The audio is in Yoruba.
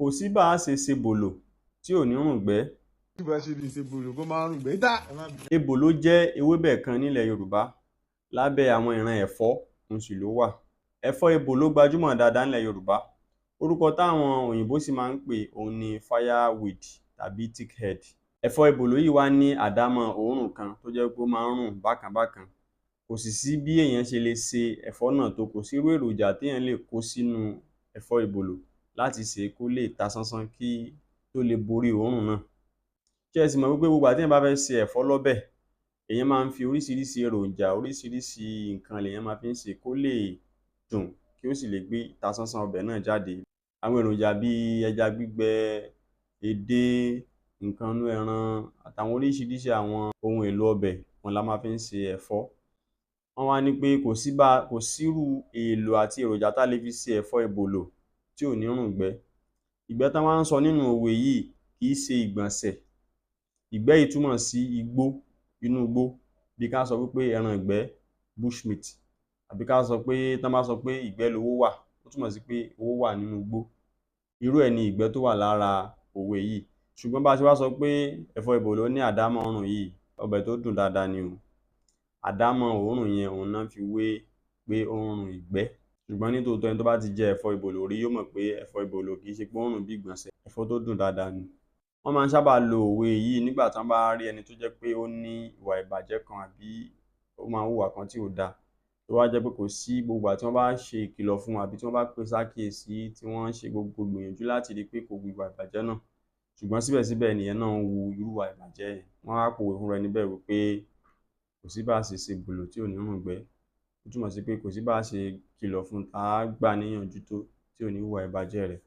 Kò sí bá a ṣe ṣebòlò tí ò ní rùngbẹ́. Bí bá ṣe lè ṣe bòlò kó máa rùngbẹ́ dá. Ebòlò jẹ́ ewébẹ̀ kan nílẹ̀ Yorùbá. Lábẹ́ àwọn ìran ẹ̀fọ́ òun sì ló wà. Ẹ̀fọ́ ebòlò gbajúmọ̀ dáadáa nílẹ̀ Yorùbá. Orúkọ táwọn òyìnbó sì máa ń pè òun ni fireweed tàbí thickhead. Ẹ̀fọ́ ebòlò yìí wá ní àdámọ́ òórùn kan tó jẹ́ pé ó máa ń rùn bákan bákan. Kò sì sí bí èèyàn ṣe lè se ẹ̀fọ́ náà tó, kò sí irú èròjà téèyàn lè kó sínú ẹ̀fọ́ ebòlò láti sè é kó lè ta sánsán kí tó lè borí òórùn náà. Ṣé ẹ sì mọ̀ wípé gbogbo ìgbà téèyàn bá fẹ́ se ẹ̀fọ́ lọ́bẹ̀, èèyàn máa ń fi oríṣiríṣi èròjà, oríṣiríṣi nǹkan lèèyàn máa fi ń sè é kó lè dùn, kí ó sì lè gbé ìtasánsán ọbẹ̀ náà jáde. Àwọn èròjà bíi ẹja gbígbẹ, edé, nǹkan inú ẹran àtàwọn oríṣiríṣi àwọn ohun èlò ọbẹ̀ òun la máa fi ń se ẹ̀fọ́. Wọ́n wá ní pé kò sírú èlò àti èròjà tá lè fi se ẹ̀fọ́ ebòlò tí ò ní rùngbẹ́. Ìgbẹ́ tán wá ń sọ nínú òwe yìí kìí ṣe ìgbọ̀nsẹ̀. Ìgbẹ́ yìí túmọ̀ sí igbó, inú igbó. Bí ká sọ wípé ẹran ìgbẹ́, bush meat, àbí ká sọ pé tán bá sọ pé ìgbẹ́ lowó wà, ó túmọ̀ sí pé owó wà nínú igbó. Irú ẹ̀ ni ìgbẹ́ tó wà lára òwe yìí. Ṣùgbọ́n bá a ṣe wá sọ pé ẹ̀fọ́ ebòlò ní àdámọ́ òórùn yìí, ọbẹ̀ tó dùn dáadáa ni o. Àdámọ́ òórùn yẹn òun ná fi wé pé ó ń rùn ìgbẹ́. Ṣùgbọ́n ní tòótọ́, ẹni tó bá ti jẹ ẹ̀fọ́ ebòlò rí yóò mọ̀ pé ẹ̀fọ́ ebòlò kìí ṣe pé ó ń rùn bí ìgbọ̀nsẹ̀, ẹ̀fọ́ tó dùn dáadáa ni. Wọ́n máa ń sábà lo òwe yìí nígbà tán bá rí ẹni tó jẹ́ pé ó ní ìwà ìbàjẹ́ kan àbí ó máa ń hùwà kan tí ò dáa, tó wá jẹ́ pé kò sí gbogbo ìgbà tí wọ́n bá ṣe ìkìlọ̀ fún un àbí tí wọ́n bá pè é sákìyèsí, tí wọ́n ń ṣe gbogbo ìgbìyànjú láti rí i pé kò hu ìwà ìbàjẹ́ náà. Ṣùgbọ́n síbẹ̀síbẹ̀ ẹnìyẹn náà ń hu irú ìwà ìbàjẹ́ yẹn. Wọ́n á pòwe fúnra ẹni bẹ́ẹ̀ wípé kò sí bá a ṣe ṣebòlò tí ò ní rùngbẹ́. Ó túmọ̀ sí pé kò sí bá a ṣe kìlọ̀ fún un, tá á gbà á níyànjú tó tí ò ní hùwà ìbàjẹ́ rẹ̀.